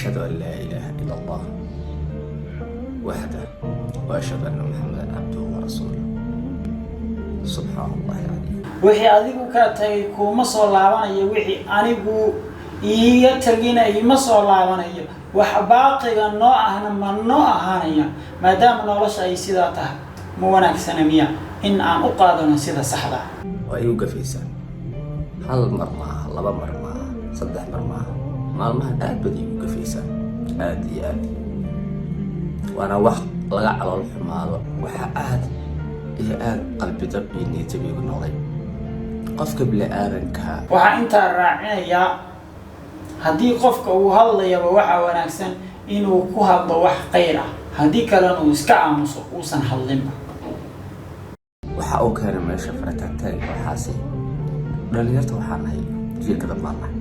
Ashhadu an laa ilaaha ila Allah waxdah wa ashhadu anna Muxamadan cabduhu wa rasuuluh. Subxaan Allahi alcaliim. Wixii adigu kaa tagay kuuma soo laabanayo, wixii anigu iiga tagina iima soo laabanayo, wax baaqiga noo ahna ma noo ahaanaya. Maadaama nolosha ay sidaa tahay, ma wanaagsana miya in aan u qaadano sida saxda ah? Waa igu gafaysaan. Hal mar maaha, laba mar maaha, saddex mar maaha, maalmahan aad baad iigu gafaysaan, aad iyo aad. Waana wax laga calool xumaado. Waxaa aad iyo aad qalbijab iyo niyadjab iigu noqday qofka bini-aadanka. Waxaa intaa raacinayaa, haddii qofka uu hadlayaba, waxaa wanaagsan inuu ku hadlo wax khayr ah, haddii kalena uu iska aamuso, uusan hadlinba. Waxa uu keenay meesha farataagtaag waxaasi. Dhalinyarta waxaa nahay jiilka dambaan nahay.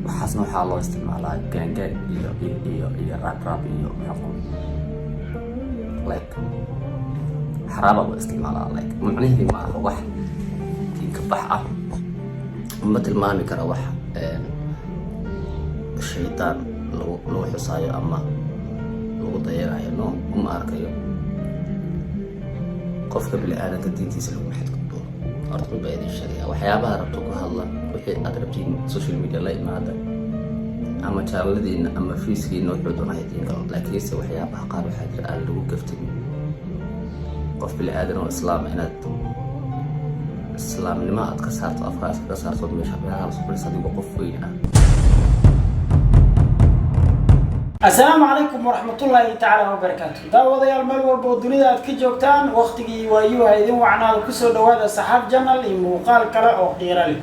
Waxaasna waxaa loo isticmaalaa gaangaan iyo rap rap iyo maxaa like xaraaba loo isticmaalaa. Like macnihii ma aha wax diinka bax ah, ma tilmaami kara wax shaydaan lagu xusaayo ama lagu dayanayo. No, uma arkayo. Qofka bini-aadanka diintiisa laguma xadgudbo. Horta mid baa idin sheegaya: waxyaabaha rabto ku hadla, wixii aad rabtiin social media la imaada ama channeladiina ama fiiskiina, wuxuu doonaa idiin galo. Laakiinse waxyaabaha qaar waxaa jira aan lagu gaftin. Qof bini-aadan oo islaam inaad islaamnimo aad ka saarto, afkaas ka saarto, meesha meelaha lasoo fadhiisa adigoo qof weyn ah. Asalaamu calaykum waraxmatullaahi tacaala wabarakaatu. Daawadayaal, meel walba oo dunida aad ka joogtaan, waqtigii waayuha idin wacnaada. Kusoo dhawaada Saxaaf Channel iyo muuqaal kale oo qiiro leh.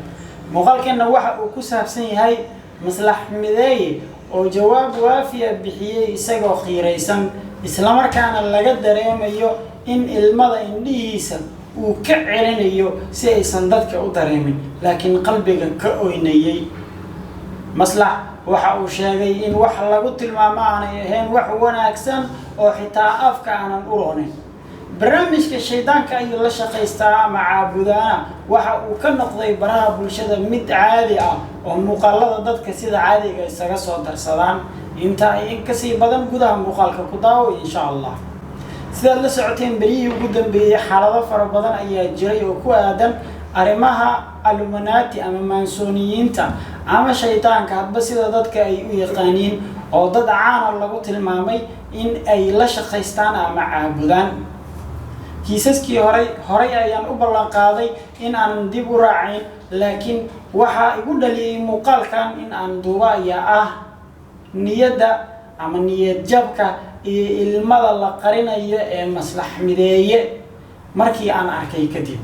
Muuqaalkeenna waxa uu ku saabsan yahay Maslax Mideeye oo jawaab waafiya bixiyey isagoo qiiraysan, islamarkaana laga dareemayo in ilmada indhihiisa uu ka celinayo si aysan dadka u dareemin, laakiin qalbiga ka oynayay. Maslax waxa uu sheegay in wax lagu tilmaamo aanay ahayn wax wanaagsan oo xitaa afka aanan u roonin. Barnaamijka shaydaanka ayuu la shaqaystaa ama caabudaana waxa uu ka noqday baraha bulshada mid caadi ah oo muuqaalada dadka sida caadiga isaga soo darsadaan. Inta ay in kasii badan gudaha muuqaalka ku daawo, insha Allah. Sidaad la socoteen, beryihii ugu dambeeyey xaalado fara badan ayaa jiray oo ku aadan arrimaha Illuminati ama Maansooniyiinta ama shaydaanka, hadba sida dadka ay u yaqaaniin, oo dad caana lagu tilmaamay in ay la shaqaystaan ama caabudaan. Kiisaskii horay ayaan u ballan qaaday in aanan dib u raacayn, laakiin waxaa igu dhaliyey muuqaalkan in aan duuba ayaa ah niyadda ama niyad jabka iyo ilmada la qarinayo ee Maslax Mideeye markii aan arkay kadib.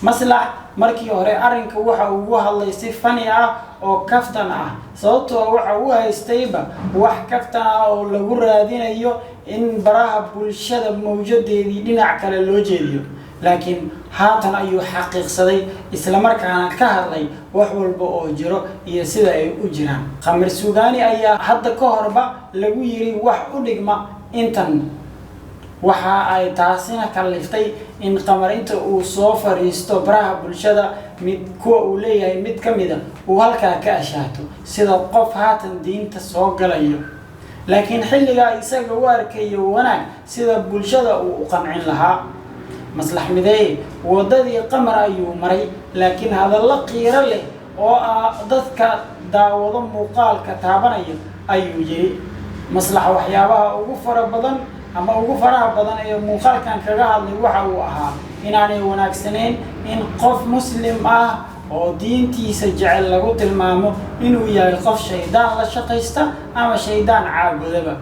Maslax markii hore arrinka waxa uu ugu hadlay si fani ah oo kaftan ah, sababtoo waxa uu haystayba wax kaftan ah oo lagu raadinayo in baraha bulshada mawjadeedii dhinac kale loo jeediyo. Laakiin haatan ayuu xaqiiqsaday, islamarkaana ka hadlay wax walba oo jiro iyo sida ay u jiraan. Khamar Sugaani ayaa hadda ka horba lagu yiri wax u dhigma intan. Waxa ay taasina kalliftay in Qamar inta uu soo fariisto baraha bulshada mid kuwa uu leeyahay mid ka mida uu halkaa ka ashaato sida qof haatan diinta soo galayo, laakiin xilligaa isaga u arkayo wanaag sida bulshada uu u qancin lahaa. Maslax Mideeye waddadii Qamar ayuu maray, laakiin hadallo qiiro leh oo ah dadka daawado muuqaalka taabanaya ayuu yiri. Maslax waxyaabaha ugu fara badan ama ugu faraha badan ee muuqaalkan kaga hadlay waxa uu ahaa inaanay wanaagsanayn in qof muslim ah oo diintiisa jecel lagu tilmaamo inuu yahay qof shaydaan la shaqaysta ama shaydaan caabudaba.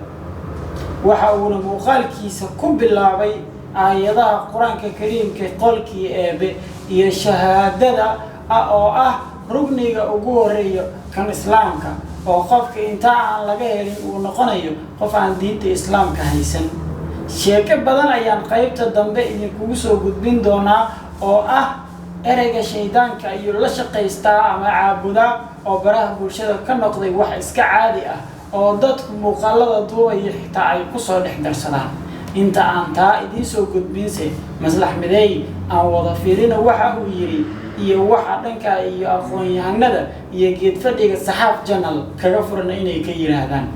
Waxa uuna muuqaalkiisa ku bilaabay aayadaha Qur-aanka Kariimka, qolkii Eebe iyo shahaadada ah oo ah rugniga ugu horeeya kan islaamka, oo qofka intaa aan laga helin uu noqonayo qof aan diinta islaamka haysan. Sheeko badan ayaan qaybta dambe idinkugu soo gudbin doonaa oo ah ereyga shaydaanka ayuu la shaqaystaa ama caabudaa oo baraha bulshada ka noqday wax iska caadi ah oo dadku muuqaalada duubaya xitaa ay kusoo dhex darsadaan. Inta aan taa idiin soo gudbinse, Maslax Mideey aan wada fiirina waxa uu yidhi Iyo waxa dhanka iyo aqoon-yahanada iyo geedfadhiga Saxaaf Channel kaga furna inay ka yidhaahdaan.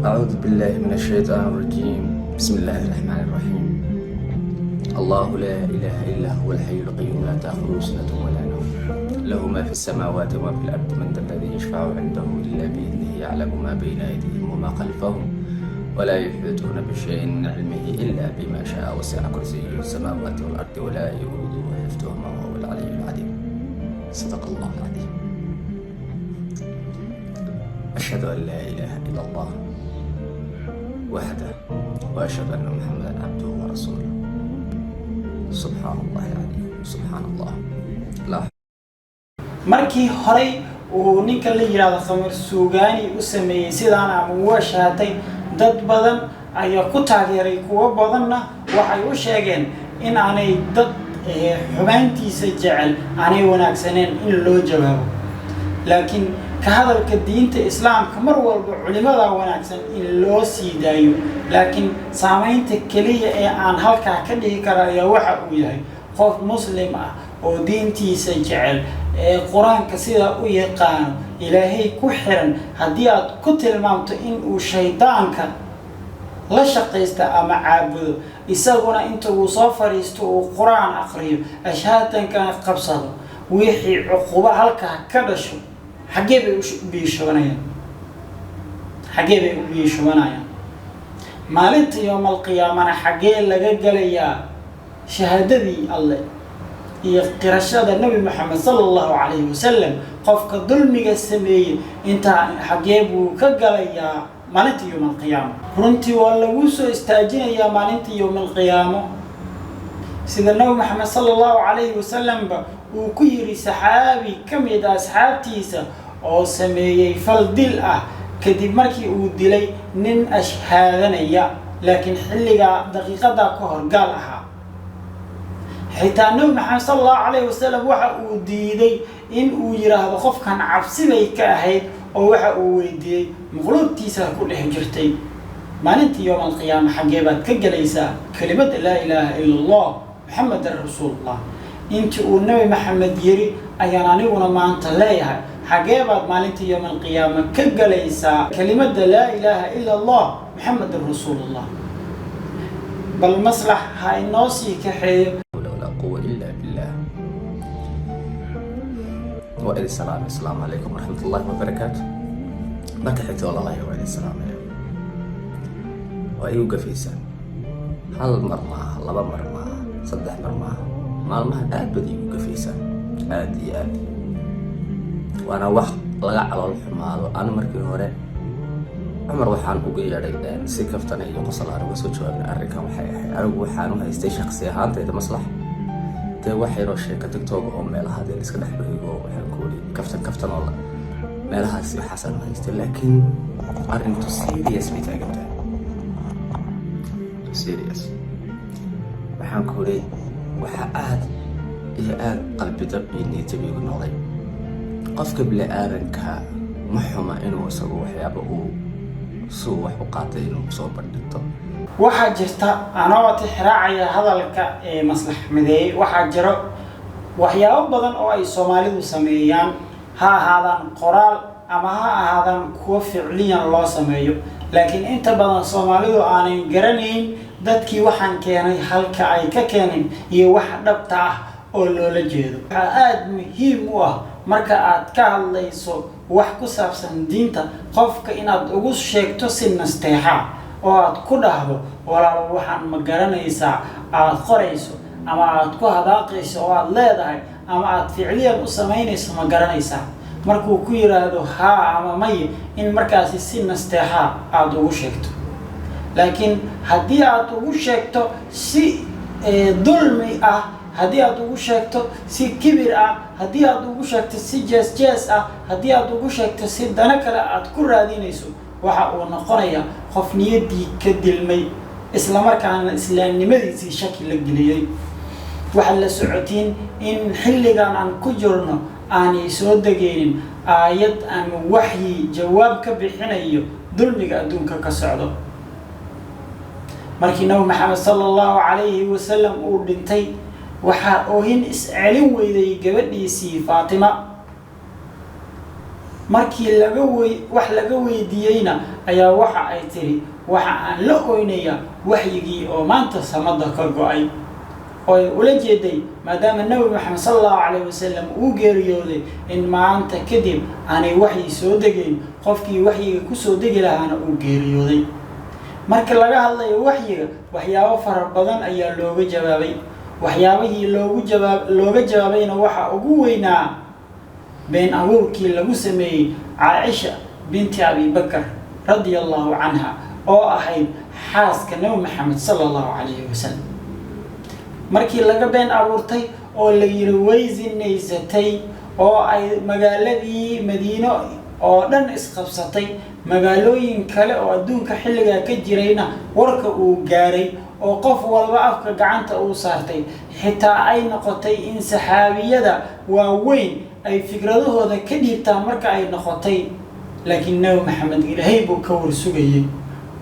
أعوذ بالله من الشيطان الرجيم، بسم الله الرحمن الرحيم. الله لا إله إلا هو الحي القيوم، لا تأخذه سنة ولا نوم، له ما في السماوات وما في الأرض، من ذا الذي يشفع عنده إلا بإذنه، يعلم ما بين أيديهم وما خلفهم، ولا يحيطون بشيء من علمه إلا بما شاء، وسع كرسيه السماوات والأرض، ولا يؤوده حفظهما، وهو العلي العظيم. صدق الله العظيم. أشهد أن لا إله إلا الله وحده، وأشهد أن محمدا عبده ورسوله. سبحان الله العظيم، سبحان الله، لا Markii horay uu ninka la yidhaahdo Qamar Suugaani u sameeyey sidaan ama uga shaatay, dad badan ayaa ku taageeray, kuwo badanna waxay u sheegeen in aanay dad xumaantiisa jecel aanay wanaagsaneen in loo jawaabo, laakiin ka hadalka diinta Islaamka mar walba culimada wanaagsan in loo sii daayo. Laakiin saamaynta keliya ee aan halkaa ka dhihi kara ayaa waxa uu yahay qof Muslim ah oo diintiisa jecel ee Qur-aanka sidaa u yaqaano, Ilaahay ku xiran, haddii aad ku tilmaamto in uu shaydaanka la shaqaysta ama caabudo, isaguna inta uu soo fadhiisto uu Qur-aan aqriyo, ashhaatankana qabsado, wixii cuqubo halkaa ka dhasho xaggee bay u biishubanayaan? Xaggee bay u biishubanayaan? Maalinta yoomalqiyaamana xaggee laga gelayaa shahaadadii Alle iyo qirashada Nebi Maxamed sala Allahu calayhi wasalam? Qofka dulmiga sameeyey intaa xaggee buu ka galayaa maalinta yowmalqiyaamo? Runtii waa lagu soo istaajinayaa maalinta yowmalqiyaamo, sida Nabi Maxamed sala Allahu calayhi wasalamba uu ku yiri saxaabi ka mid ah asxaabtiisa oo sameeyey fal dil ah kadib markii uu dilay nin ashhaadanaya, laakiin xilligaa daqiiqadaa ka hor gaal ahaa. Xitaa Nabi Maxamed sala Allahu calayhi wasalam waxa uu diiday in uu yiraahdo qofkan cabsi bay ka ahayd, oo waxa uu weydiiyey muqluubtiisa ku dhex jirtay. Maalintii yowma alqiyaama xaggee baad ka gelaysaa kelimadda laa ilaaha ila Allah, Maxamedan rasuulullah? Intii uu Nabi Maxamed yiri ayaan aniguna maanta leeyahay: xaggee baad maalintii yowma alqiyaama ka gelaysaa kelimadda laa ilaaha ila Allah, Maxamedan rasuulullah? Bal Maslax ha inoo sii kaxeeyo. حول ولا قوة إلا بالله. وإلى السلام، السلام عليكم ورحمة الله وبركاته. Marka xigta, walaalahay, waa idin salaamaya. Waa igu gafaysaan. Hal mar maaha, laba mar maaha, saddex mar maaha, maalmahan aad baad iigu gafaysaan, aad iyo aad, waana wax laga calool xumaado. Ana markii hore Cumar waxaan uga yeedhay si kaftana iyo qosol aan uga soo jawaabnay. Arrinkan waxay ahayd, anigu waxaan u haystay shaksi ahaantayda Maslax dee wax yaroo sheeka TikTok oo meelaha dee iska dhex wareego, waxaan ku weli kaftan kaftan oo meelahaas waxaasaan u haystay, laakiin arrintu serious bay taagan tahay, serious. Waxaan ku weli waxaa aad iyo aad qalbidab iyo niyadjab igu noqday. Qofka bini-aadanka ma xuma inuu isagu waxyaaba uu si uu wax u qaatay inuu soo bandhigto. Waxaa jirta, anoo tixraacaya hadalka ee Maslax Mideeye, waxaa jiro waxyaabo badan oo ay Soomaalidu sameeyaan, ha ahaadaan qoraal ama ha ahaadaan kuwo ficliyan loo sameeyo, laakiin inta badan Soomaalidu aanay garanayn dadkii waxaan keenay halka ay ka keeneen iyo wax dhabta ah oo loola jeedo. Waxaa aada muhiim u ah marka aad ka hadlayso wax ku saabsan diinta qofka inaad ugu sheegto si nasteexa oo aad ku dhahdo: "Walaalo, waxaan ma garanaysaa aad qorayso ama aad ku hadaaqayso oo aad leedahay ama aad ficliyan u samaynayso, ma garanaysaa?" Markuu ku yiraahdo haa ama maye, in markaasi si nasteexaa aada ugu sheegto. Laakiin haddii aad ugu sheegto si dulmi ah, haddii aad ugu sheegto si kibir ah, haddii aad ugu sheegto si jees jees ah, haddii aad ugu sheegto si dano kale aad ku raadinayso, waxa uu noqonayaa qof niyaddii ka dilmay, islamarkaana islaamnimadiisii shaki la geliyey. Waxaad la socotiin in xilligan aan ku jirno aanay soo degeynin aayad ama waxyi jawaab ka bixinayo dulmiga adduunka ka socdo. Markii Nabi Maxamed sala Allahu calayhi wasalam uu dhintay Waxaa oohin is-celin weyday gabadhiisii Faatima. Markii laga wey wax laga weydiiyeyna ayaa waxa ay tiri, waxa aan la oynayaa waxyigii oo maanta samada ka go-ay, oo ay ula jeeday maadaama Nabi Maxamed sala Allahu calayhi wasalam uu geeriyooday in maanta kadib aanay waxyi soo degayn, qofkii waxyiga kusoo degi lahaana uu geeriyooday. Marka laga hadlayo waxyiga, waxyaabo fara badan ayaa looga jawaabay. Waxyaabihii loogu jawaab looga jawaabayna waxa ugu weynaa been abuurkii lagu sameeyey Caaisha binti Abi Bakar radia Allahu canha, oo ahayd xaaska Nabi Maxamed sala Allahu calayhi wasalam. Markii laga been abuurtay oo la yiri way zinaysatay, oo ay magaaladii Madiino oo dhan isqabsatay, magaalooyin kale oo adduunka xilligaa ka jirayna warka uu gaaray, oo qof walba afka gacanta uu saartay, xitaa ay noqotay in saxaabiyada waaweyn ay fikradahooda ka dhiibtaan marka ay noqotay. Laakiin Nabi Maxamed Ilaahay buu ka warsugayay,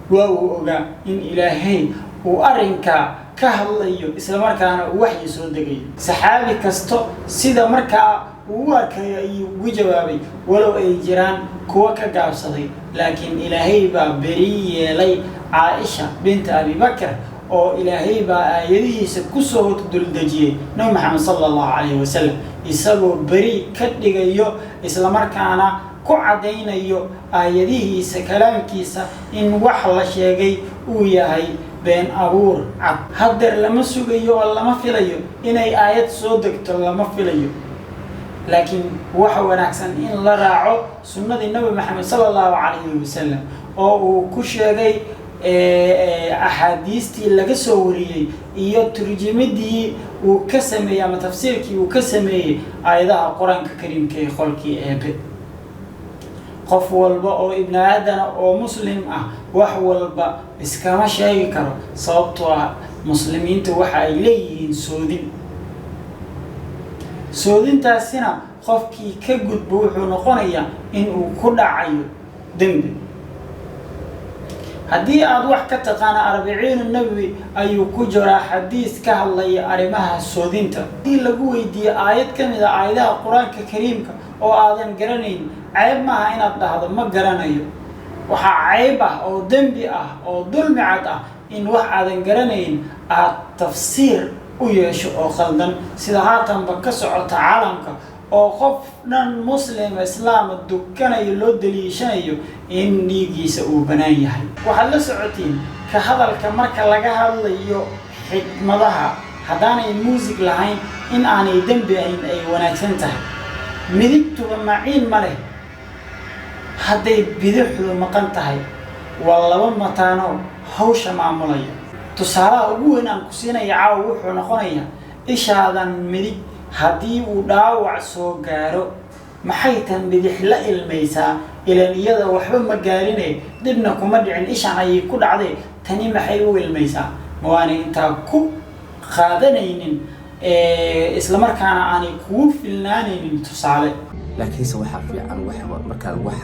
waa uu ogaa in Ilaahay uu arrinkaa ka hadlayo, islamarkaana uu waxyi soo degayo. Saxaabi kasto sida markaa uu u arkayo ayuu ugu jawaabay, walow ay jiraan kuwa ka gaabsaday. Laakiin Ilaahay baa beri yeelay Caaisha binta Abibakar, oo Ilaahay baa aayadihiisa kusoo duldejiyey Nabi Maxamed sala Allahu calayhi wasalam, isagoo beri ka dhigayo, islamarkaana ku caddaynayo aayadihiisa, kalaamkiisa, in wax la sheegay uu yahay been abuur cad. Haddeer lama sugayo oo lama filayo inay aayad soo degto, lama filayo, laakiin waxa wanaagsan in la raaco sunnadii Nabi Maxamed sala Allahu calayhi wasalam, oo uu ku sheegay axaadiistii laga soo wariyey iyo turjumadii uu ka sameeyey ama tafsiirkii uu ka sameeyey aayadaha Qur-aanka Kariimka ee qolkii Eebe. Qof walba oo ibni aadana oo muslim ah wax walba iskama sheegi karo, sababtoo ah muslimiinta waxa ay leeyihiin soodin. Soodintaasina qofkii ka gudbo wuxuu noqonayaa in uu ku dhacayo dembi. Haddii aada wax ka taqaana Arbiciinu Nawowi ayuu ku jiraa xadiis ka hadlaya arrimaha soodinta. Haddii lagu weydiiyo aayad ka mid a aayadaha Qur-aanka Kariimka oo aadan garanayn, ceeb maaha inaad dhahdo ma garanayo. Waxaa ceeb ah oo dembi ah oo dulmi cad ah in wax aadan garanayn aad tafsiir u yeesho oo khaldan, sida haatanba ka socota caalamka, oo qof dhan muslim islaama dukanayo loo daliishanayo in dhiiggiisa uu bannaan yahay. Waxaad la socotiin ka hadalka marka laga hadlayo xikmadaha, haddaanay muusig lahayn in aanay dembi ahayn, ay wanaagsan tahay. Midigtuba maciin ma leh hadday bidixdu maqan tahay, waa laba mataano hawsha maamulaya. Tusaalaha ugu weyn aan ku siinaya caawa wuxuu noqonayaa ishaadan midig haddii uu dhaawac soo gaaro, maxay tan bidix la ilmaysaa? Ilan iyada waxba ma gaarine, dhibna kuma dhicin, ishan ayay ku dhacday, tani maxay u ilmaysaa? Ma waanay intaa ku qaadanaynin, islamarkaana aanay kugu filnaanaynin tusaale? Laakiinse waxaa fiican wax markaad wax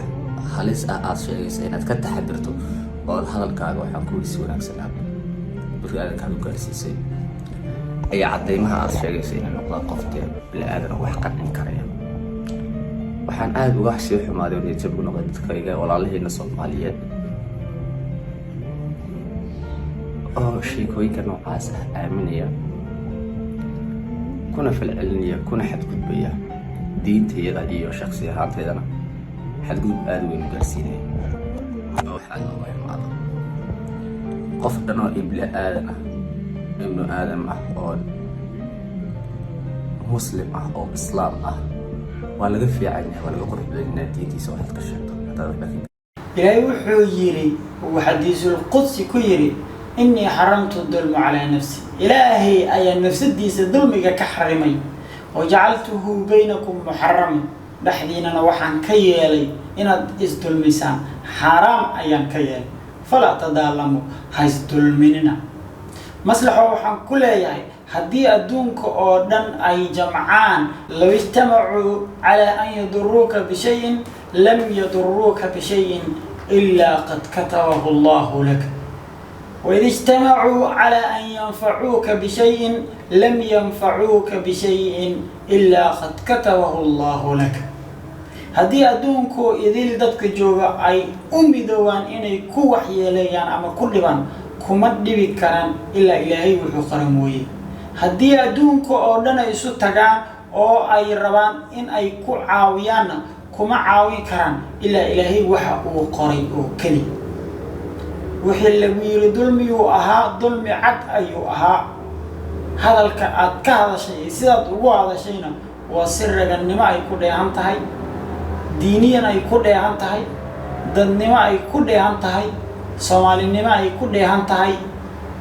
halis ah aada sheegaysa inaad ka taxadirto, oo aad hadalkaaga, waxaan ku yidhi, si wanaagsan aad bini-aadankaad u gaarsiisay ayaa caddaymaha aad sheegaysa inay noqdaan qof dee bini-aadan oo wax qancin karaya. Waxaan aada uga sii xumaaday oo niyadjab u noqday dadkayga walaalaheena Soomaaliyeed oo sheekooyinka noocaas ah aaminaya, kuna falcelinaya, kuna xadgudbaya diintayada iyo shaksi ahaanteydana xadgudub aada weyn u gaarsiinaya. Waa wax aada looga xumaado, qof dhan oo ibni aadan ah, ibnu aadam ah, oo muslim ah, oo islaam ah. Waa laga fiican yahay, waa laga qurux badan inaad diintiisa waxaad ka sheegto hadaad waxba ka Ilaahay wuxuu yidhi, uu xadiisulqudsi ku yidhi: "Innii xaramtu dulmu calaa nafsi." Ilaahay ayaa nafsadiisa dulmiga ka xarimay. "Wajacaltuhu baynakum muxarama," dhexdiinana waxaan ka yeelay inaad isdulmisaan xaaraam ayaan ka yeelay. "Falaa tadaalamuu," ha isdulminina. Maslaxo waxaan ku leeyahay, haddii adduunka oo dhan ay jamcaan, "Low ijtamacuu calaa an yaduruuka bishayin lam yaduruuka bishayin ilaa qad katabahu Allahu lak." Waid ijtamacuu calaa an yanfacuuka bishayin lam yanfacuuka bishayin ilaa qad katabahu Allahu lak. Haddii adduunku idil dadka jooga ay u midoobaan inay ku waxyeeleeyaan ama ku dhibaan, kuma dhibi karaan ilaa Ilaahay wuxuu qara mooye. Haddii adduunka oo dhan ay isu tagaan oo ay rabaan in ay ku caawiyaanna, kuma caawin karaan ilaa Ilaahay waxa uu qoray oo keli. Wixii lagu yiri dulmiyuu ahaa, dulmi cad ayuu ahaa. Hadalka aad ka hadashay iyo sidaad ugu hadashayna waa si ragannimo ay ku dheehan tahay, diiniyan ay ku dheehan tahay, dadnimo ay ku dheehan tahay, Soomaalinimo ay ku dheehan tahay,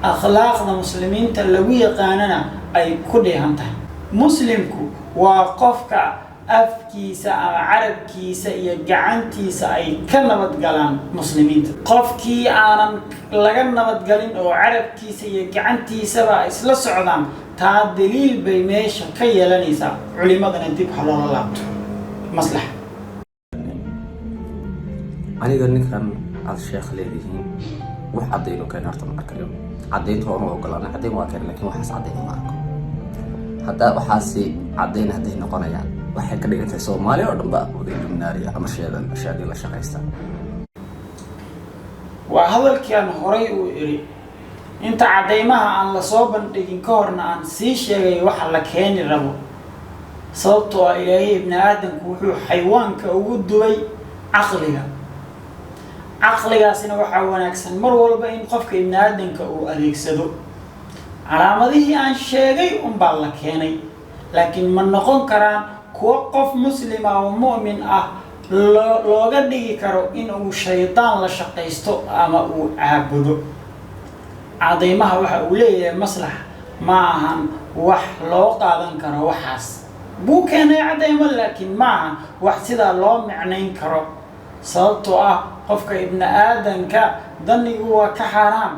akhlaaqda Muslimiinta lagu yaqaanana ay ku dheehan tahay. Muslimku waa qofka afkiisa ama carabkiisa iyo gacantiisa ay ka nabadgalaan Muslimiinta. Qofkii aanan laga nabadgalin oo carabkiisa iyo gacantiisaba isla socdaan, taa daliil bay meesha ka yeelanaysaa. Culimadana dib ha loola laabto maslax. Aniga ninkan aada sheekh leedihiin wax caddaynu keen horta ma arkayo. Caddaynta waanu ogolaana, caddayn waa keen, laakiin waxaas caddayn ma arko. Haddaa waxaasi caddayn hadday noqonayaan, waxay ka dhigan tahay Soomaaliya oo dhan ba wada Illuminati ama sheedan shaadii la shaqaysta. Waa hadalkii aan horay uu iri, inta caddaymaha aan lasoo bandhigin ka horna aan sii sheegay waxa la keeni rabo, sababtoo ah Ilaahay ibni aadamku wuxuu xayawaanka ugu duway caqliga. Caqligaasina waxaa wanaagsan mar walba in qofka ibni aadamka uu adeegsado. Calaamadihii aan sheegay unbaa la keenay, laakiin ma noqon karaan kuwo qof Muslima oo mu'min ah looga dhigi karo in uu shaydaan la shaqaysto ama uu caabudo. Cadaymaha waxa uu leeyahay maslax ma ahan wax loo qaadan karo. Waxaas buu keenay cadaymo, laakiin ma ahan wax sidaa loo micnayn karo, sababtoo ah qofka ibni aadanka danigu waa ka xaaraam.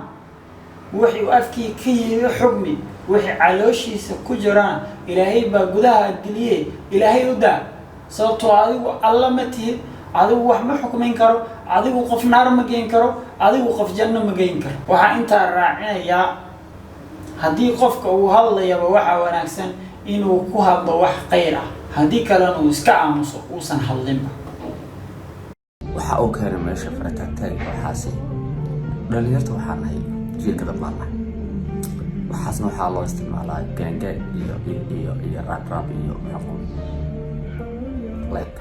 Wixii uu afkii ka yimi xugmi, wixii calooshiisa ku jiraan Ilaahay baa gudaha geliye, Ilaahay u daa, sababtoo adigu Alla ma tihid. Adigu wax ma xukmin karo, adigu qof naar ma geyn karo, adigu qof janno ma geyn karo. Waxaa intaa raacinayaa, haddii qofka uu hadlayaba waxaa wanaagsan inuu ku hadlo wax khayr ah, haddii kalena uu iska aamuso, uusan hadlinba. Waxa uu keenay meesha farataagtaag waxaasi. Dhalinyarta waxaa nahay jiilka dambaan nahay, waxaasna waxaa loo isticmaalaa gang-gang iyo rap rap iyo maxaa like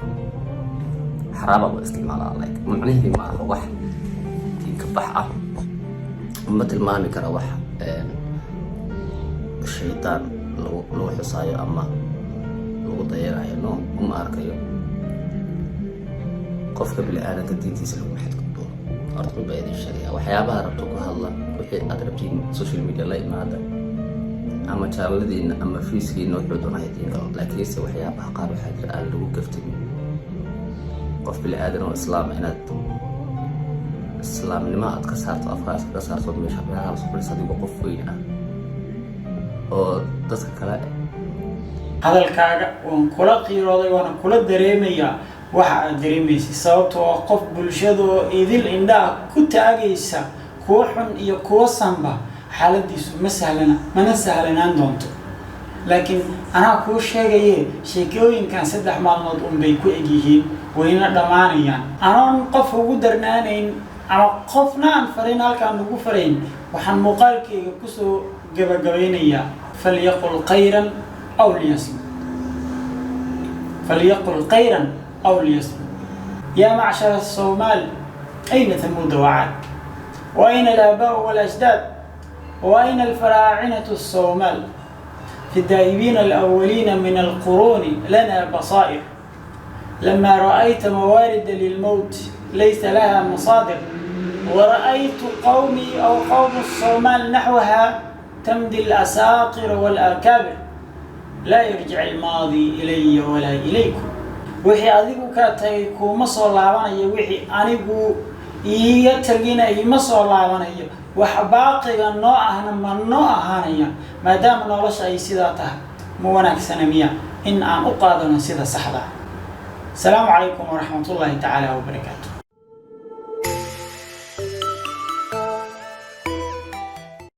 xaraaba loo isticmaalaa. Like macnihii ma aha wax diinka bax ah, ma tilmaami kara wax shaydaan lagu xusaayo ama lagu dayanayo. No, uma arkayo. Qofka bini aadanka diintiisa laguma xadgudbo. Horta run baa idin sheegaya, waxyaabaha rabto ku hadla, wixii aad rabtiin social media la imaada ama channel-adiina ama fiiskiina, wuxuu doonaa idiin galo, laakiinse waxyaabaha qaar waxaa jira aan lagu gaftamin. Qof bini aadan oo Islaam inaad Islaamnimo aad ka saarto, afkaas ka saarto, meesha meelaha lasoo fadhiisa adigoo qof weyn ah oo dadka kale. Hadalkaaga waan kula qiirooday, waana kula dareemayaa waxa aad dareemaysay, sababtoo ah qof bulshada oo idil indhaha ku taagaysa, kuwa xun iyo kuwa sanba, xaaladiisu ma sahlana, mana sahlanaan doonto. Laakiin anaa kuu sheegaye, sheekooyinkan 3 maalmood unbay ku egyihiin, wayna dhammaanayaan. Anoon qof ugu darnaanayn ama qofna aan farin halkaan ugu farayn, waxaan muuqaalkayga kusoo gabagabaynayaa: فليقل خيرا أو ليصمت، فليقل خيرا أو ليصمت. يا معشر الصومال، أين ثمود وعاد؟ وأين الآباء والأجداد؟ وأين الفراعنة الصومال؟ في الدائبين الأولين من القرون لنا بصائر. لما رأيت موارد للموت ليس لها مصادر، ورأيت قومي أو قوم الصومال نحوها تمضي الأساطر والأكابر. لا يرجع الماضي إلي ولا إليكم. Wixii adigu ka tagay kuuma soo laabanayo, wixii anigu iiga tagina iima soo laabanayo, wax baaqiga noo ahna ma noo ahaanaya. Maadaama nolosha ay sidaa tahay, ma wanaagsana miya in aan u qaadano sida saxda ah? Asalaamu calaykum waraxmatullaahi tacaala wabarakaatu.